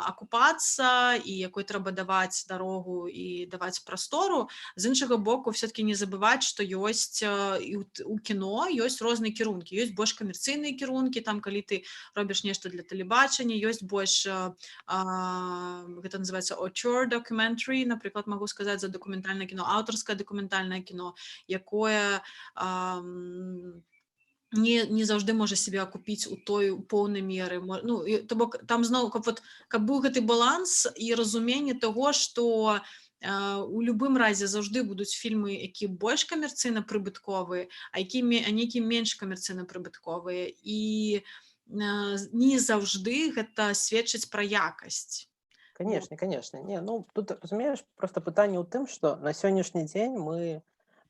[SPEAKER 1] акупацца, і якой трэба даваць дарогу і даваць прастору. З іншага боку, все-таки не забываць, што ёсць і у кіно ёсць розныя кірункі. Ёсць больш камерцыйныя кірункі, там, калі ты робіш нешта для тэлебачання, ёсць больш, гэта называется auteur documentary, напрыклад, магу сказаць за дакументальнае кіно, аўтарскае дакументальнае кіно, якое не заўжды можа себе акупіць у той у поўнай меры. Ну, і, то бок там зноў каб вот каб быў гэты баланс і разуменне того, што у любым разе заўжды будуць фільмы, які больш камерцыйна прыбытковыя, а які а нейкі менш камерцыйна прыбытковыя, і не заўжды гэта сведчыць пра якасць.
[SPEAKER 2] Конечно, конечно. Не, ну, тут, разумееш, просто пытанне ў тым, што на сённяшні дзень мы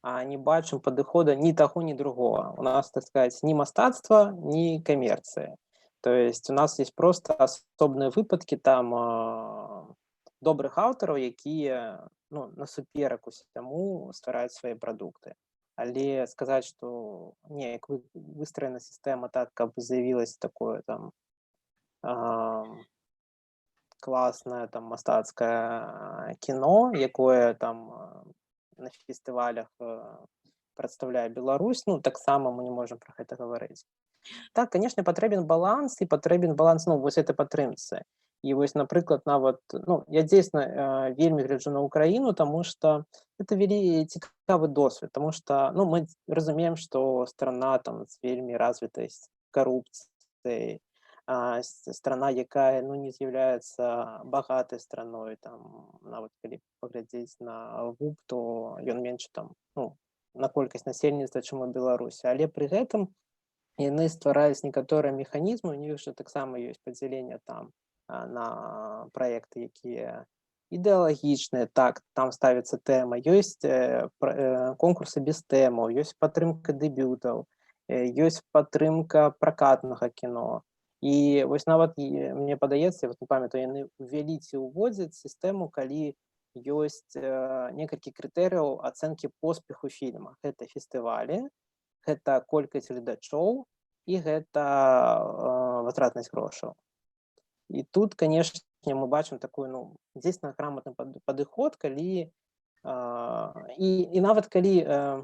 [SPEAKER 2] не бачым падыхода ні таго, ні другого. У нас, так сказать, ні мастацтва, ні камерцыі. То есть у нас есть просто асобныя выпадкі там добрых аўтараў, якія, ну, насуперак усяму ствараюць свае прадукты. Але сказаць, што неяк выстроена сістэма так, каб з'явілася такое там класнае там мастацкае кіно, якое там на фестывалях прадстаўляе Беларусь, ну, таксама мы не можам пра гэта гаварыць. Так, конечно, патрэбен баланс, і патрэбен баланс, ну, вось этой падтрымцы. І вось, напрыклад, нават, ну, я дзейсна вельмі гляджу на Украіну, таму што это вельмі цікавы досвед, таму што, ну, мы разумеем, што страна там з вельмі развітай карупцыяй, страна, якая, ну, не з'яўляецца багатай страной, там, нават калі паглядзець на ВУП, то ён менш там, ну, на колькасць насельніцтва, чым у Беларусі. Але пры гэтым яны ствараюць некаторыя механізмы, у них жа таксама ёсць падзяленне там на праекты, якія ідэалагічныя, так, там ставіцца тэма, ёсць конкурсы без тэмаў, ёсць падтрымка дэбютаў, ёсць падтрымка пракатнага кіно. І вось нават мне падаецца, я вот не памятаю, яны ўвялі ці ўводзяць сістэму, калі ёсць некалькі крытэрыяў ацэнкі поспеху фільма. Гэта фестывалі, гэта колькасць гледачоў і гэта вытратнасць грошаў. І тут, конечно, мы бачым такую, ну, дзейсна грамотны падыход, калі і нават калі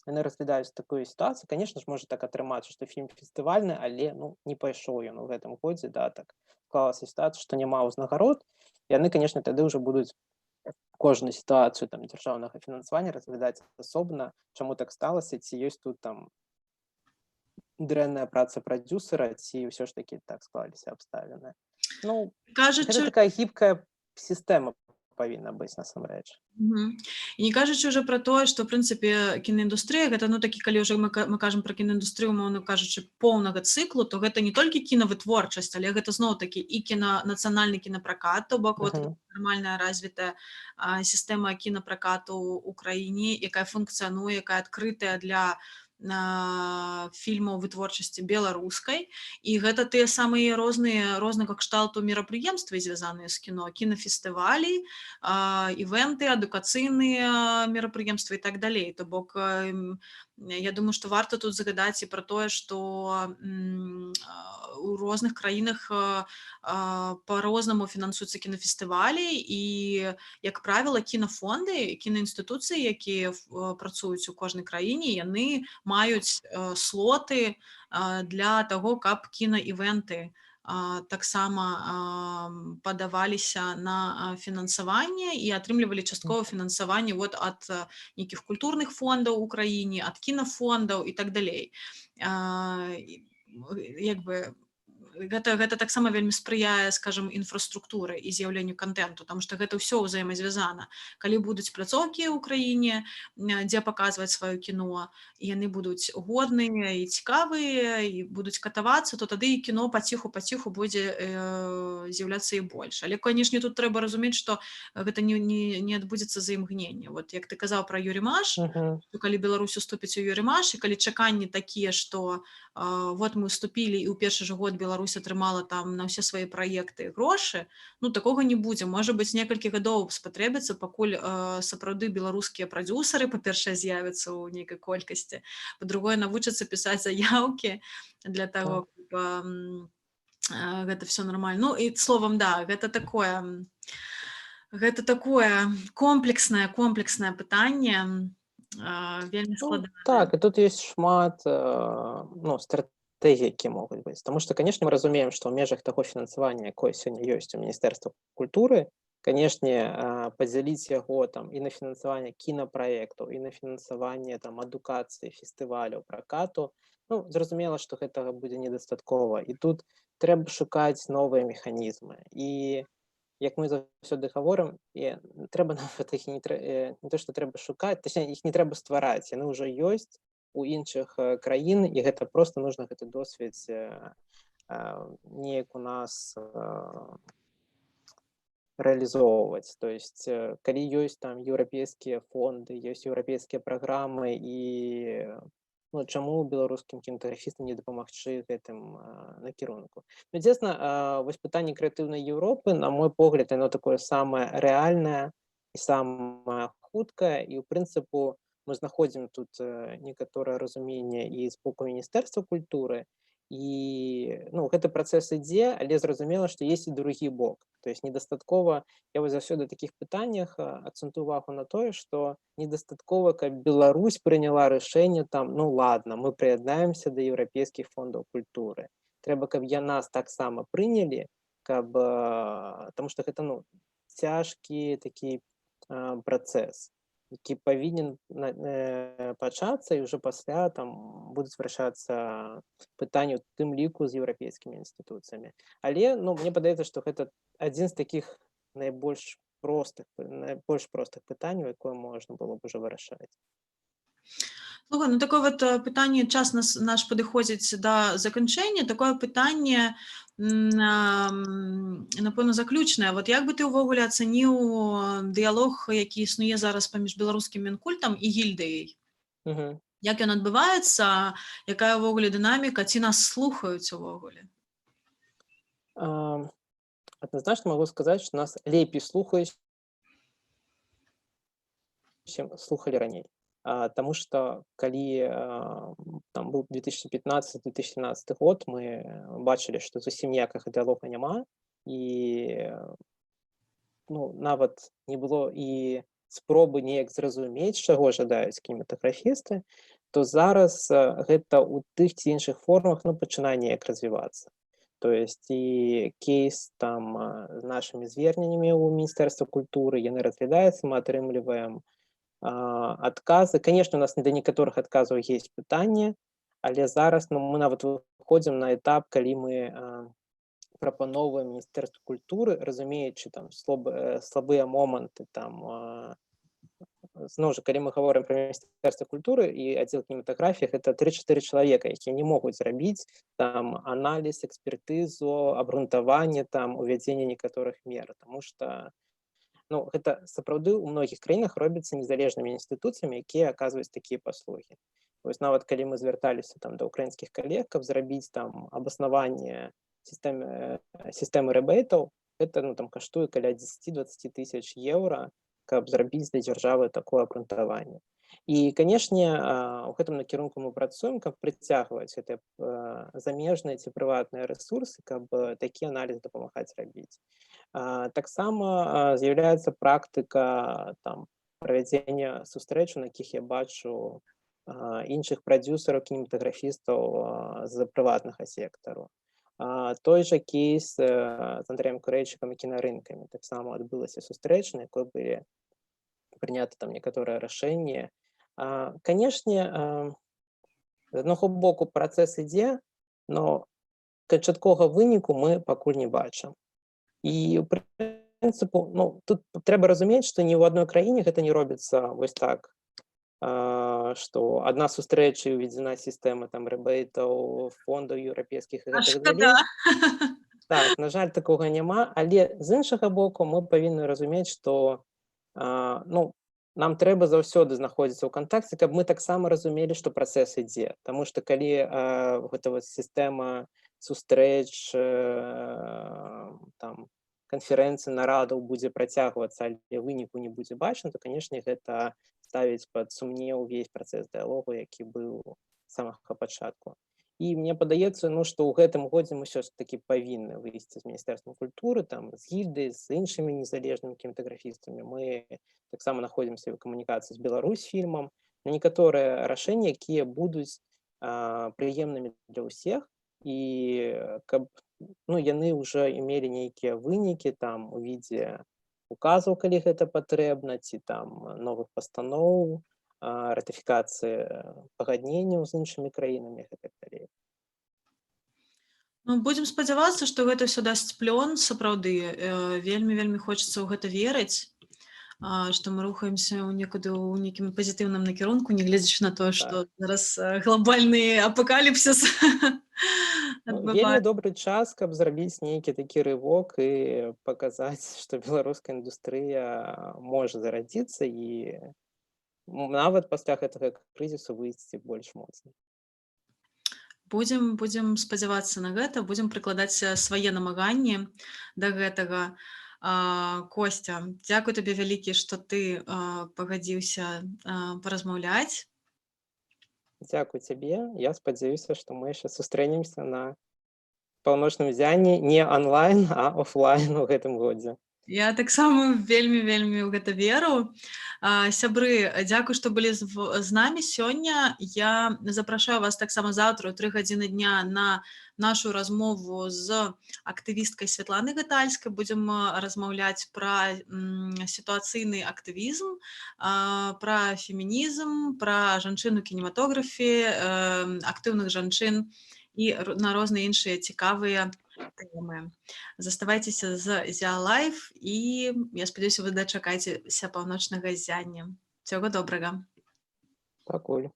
[SPEAKER 2] яны разглядаюць такую сітуацыю, конечно ж, можа так атрымацца, што фільм фестывальны, але, ну, не пайшоў ён у гэтым годзе, да, так склалася сітуацыя, што няма ўзнагарод, яны, конечно, тады ўжо будуць кожную сітуацыю там дзяржаўнага фінансавання разглядаць асобна, чаму так сталася, ці ёсць тут там дрэнная праца прадзюсара, ці ўсё ж такі так склаліся абставіны. Ну,
[SPEAKER 1] Кажучы
[SPEAKER 2] гэта такая гібкая сістэма. павінна быць насамрэч.
[SPEAKER 1] І не кажучы уже пра тое, што, в прынцыпе, кінаіндустрыя гэта, ну, такі, калі ўжо мы кажам пра кінаіндустрыю, умоўна кажучы, поўнага цыклу, то гэта не толькі кінавытворчасць, але гэта зноў-такі і нацыянальны кінапракат, то бок вот нармальная развітая сістэма кінапракату ў краіне, якая функцыянуе, якая адкрытая для фільмаў вытворчасці беларускай. І гэта тыя самыя розныя, рознага кшталту мерапрыемствы, звязаныя з кіно, кінафестывалі, івенты, адукацыйныя мерапрыемствы і так далей. То бок я думаю, што варта тут згадаць і пра тое, што у розных краінах па-рознаму фінансуюцца кінафестывалі і, як правіла, кінафонды, кінаінстытуцыі, якія працуюць у кожнай краіне, яны маюць слоты для таго, каб кінаівенты таксама падаваліся на фінансаванне і атрымлівалі часткова фінансаванне вот ад нейкіх культурных фондаў у краіне, ад кінафондаў і так далей. Як бы гэта таксама вельмі спрыяе, скажем, інфраструктуры і з'яўленню кантэнту, потому что гэта ўсё ўзаемазвязана. Калі будуць пляцоўкі ў краіне, дзе паказваць сваё кіно, і яны будуць годныя і цікавыя і будуць катавацца, то тады і кіно паціху, паціху будзе з'яўляцца і больш. Але, канешне, тут трэба разумець, што гэта не адбудзецца за імгненне. Вот як ты казаў пра Юрымаш, то калі Беларусь уступіць у Юрымаш, і калі чаканні такія, што вот мы уступілі і ў першы ж год Беларусь атрымала там на ўсе свае праекты грошы, ну, такога не будзе. Можа быць, некалькі гадоў спатрэбіцца, пакуль сапраўды беларускія прадзюсары, па-першае, з'явяцца ў нейкай колькасці, па-другое, навучацца пісаць заяўкі для таго, каб гэта все нормально. Ну і словом, да, гэта такое комплекснае пытанне, вельмі
[SPEAKER 2] Ну,
[SPEAKER 1] складанае.
[SPEAKER 2] так, і тут есть шмат ну, стратэгій, які могуць быць. Таму што, конечно, мы разумеем, што ў межах таго фінансавання, якое сёння ёсць у Міністэрства культуры, канешне, падзяліць яго там і на фінансаванне кінапраектаў, і на фінансаванне там адукацыі, фестываляў, пракату, ну, зразумела, што гэтага будзе недастаткова. І тут трэба шукаць новыя механізмы. І як мы заўсёды гаворым, і трэба нават іх не то, што трэба шукаць, точнее, іх не трэба ствараць, яны ўжо ёсць у іншых краін, і гэта просто нужно гэты досвед неяк у нас рэалізоўваць. То есть калі ёсць там еўрапейскія фонды, ёсць еўрапейскія праграмы, і, ну, чаму беларускім кінематаграфістам не дапамагчы гэтым накірунку? Ну, дзесна, вось пытанне крэатыўнай Еўропы, на мой погляд, яно такое самае рэальнае і самае хуткае, і ў прынцыпу мы знаходзім тут некаторае разуменне і з боку Міністэрства культуры, і, ну, гэты працэс ідзе, але зразумела, што есть і другі бок. То есть недастаткова, я вось заўсёды такіх пытаннях акцэнтую увагу на тое, што недастаткова, каб Беларусь прыняла рашэнне там: «Ну ладно, мы прыяднаемся да еўрапейскіх фондаў культуры». Трэба, каб я нас таксама прынялі, каб таму што гэта, ну, цяжкі такі працэс, які павінен пачацца, і ўжо пасля там будуць вырашацца пытанні, у тым ліку з еўрапейскімі інстытуцыямі. Але, ну, мне падаецца, што гэта адзін з такіх найбольш простых пытанняў, якое можна было б ужо вырашаць.
[SPEAKER 1] Слухай, ну, такое вот пытанне, час наш падыходзіць да заканчэння, такое пытанне, напэўна, заключнае. Вот як бы ты ўвогуле ацаніў дыялог, які існуе зараз паміж беларускім мінкультам і гільдыяй? Як ён адбываецца, якая ўвогуле дынаміка, ці нас слухаюць увогуле?
[SPEAKER 2] Адназначна могу сказаць, што нас лепей слухаюць, чым слухалі раней. Таму што калі там быў 2015-2017 год, мы бачылі, што зусім ніякага дыялога няма і, ну, нават не было і спробы неяк зразумець, чаго жадаюць кінематаграфісты, то зараз гэта ў тых ці іншых формах, ну, пачынае неяк развівацца. То есть і кейс там з нашымі зверненнямі ў Міністэрства культуры, яны разглядаюцца, мы атрымліваем адказы. Конечно, у нас да некаторых адказаў есть пытанні, але зараз, ну, мы нават выходзім на этап, калі мы Прапановваем Міністэрству культуры, разумеючы там слабыя моманты там. Зноў жа, калі мы гаворым пра Міністэрства культуры і аддзел кінематаграфіі, гэта 3-4 чалавека, якія не могуць зрабіць там аналіз, экспертызу, абгрунтаванне там увядзення некаторых мер, потому что, ну, гэта сапраўды ў многіх краінах робіцца незалежнымі інстытуцыямі, якія аказваюць такія паслугі. Вось нават калі мы звярталіся там да украінскіх калег, каб зрабіць там абаснаванне сістэмы рэбейтаў, гэта, ну, там каштуе каля 10-20 тысяч еўра, каб зрабіць для дзяржавы такое абгрунтаванне. І, канешне, у гэтым накірунку мы працуем, каб прыцягваць гэтыя замежныя ці прыватныя рэсурсы, каб такі аналіз дапамагаць рабіць. Таксама з'яўляецца практыка там правядзення сустрэч, на якіх я бачу іншых прадзюсараў, кінематаграфістаў з прыватнага сектару. Той жа кейс з Андрэем Курэйчыкам і кінарынкамі: таксама адбылася сустрэча, на якой былі прыняты там некаторыя рашэнні. Канешне, з аднаго боку, працэс ідзе, но канчатковага выніку мы пакуль не бачым. І у прынцыпу, ну, тут трэба разумець, што ні ў адной краіне гэта не робіцца вось так, што адна сустрэча — і ўведзена сістэма там рэбейтаў, фондаў еўрапейскіх і
[SPEAKER 1] А
[SPEAKER 2] гэтак
[SPEAKER 1] шкада.
[SPEAKER 2] далей. Так, на жаль, такога няма, але з іншага боку, мы павінны разумець, што ну, нам трэба заўсёды знаходзіцца ў кантакце, каб мы таксама разумелі, што працэс ідзе. Таму што калі гэта вот сістэма сустрэч, там канферэнцыі, нарадаў будзе працягвацца, але выніку не будзе бачна, то, канешне, гэта ставіць пад сумнеў увесь працэс дыялогу, які быў з самага пачатку. І мне падаецца, ну, што ў гэтым годзе мы ўсё ж такі павінны выйсці з Міністэрствам культуры, там з гільдыі, з іншымі незалежнымі кінематаграфістамі. Мы таксама находзімся ў камунікацыі з Беларусьфільмам на некаторыя рашэнні, якія будуць прыемнымі для ўсіх і каб, ну, яны ўжо имели нейкія вынікі там у виде указаў, калі гэта патрэбна, ці там новых пастаноў, ратыфікацыі пагадненняў з іншымі краінамі і так далей.
[SPEAKER 1] Ну, будзем спадзявацца, што гэта ўсё дасць плён сапраўды. Вельмі, вельмі хочацца ў гэта верыць, што мы рухаемся ў некуды ў нейкім пазітыўным накірунку, нягледзячы на тое, што зараз глобальны апакаліпсіс
[SPEAKER 2] Ну, вельмі добры час, каб зрабіць нейкі такі рывок і паказаць, што беларуская індустрыя можа зарадзіцца і нават пасля гэтага крызісу выйсці больш моцна.
[SPEAKER 1] Будзем спадзявацца на гэта, будзем прыкладаць свае намаганні да гэтага. Косця, дзякуй табе вялікі, што ты пагадзіўся паразмаўляць.
[SPEAKER 2] Дзякуй цябе. Я спадзяюся, што мы яшчэ сустрэнемся на «Паўночным ззянні» не онлайн, а офлайн у гэтым годзе.
[SPEAKER 1] Я таксама вельмі, вельмі ў гэта веру. Сябры, дзякуй, што былі з намі сёння. Я запрашаю вас таксама заўтра ў 3 гадзіны дня на нашу размову з актывісткай Святланай Гатальскай. Будзем размаўляць пра сітуацыйны актывізм, пра фемінізм, пра жанчын у кінематографе, актыўных жанчын і на розныя іншыя цікавыя тэмы. Заставайцеся з Зя Лайф, і я спадзяюся, вы дачакаецеся «Паўночнага ззяння». Усяго добрага.
[SPEAKER 2] Пакуль.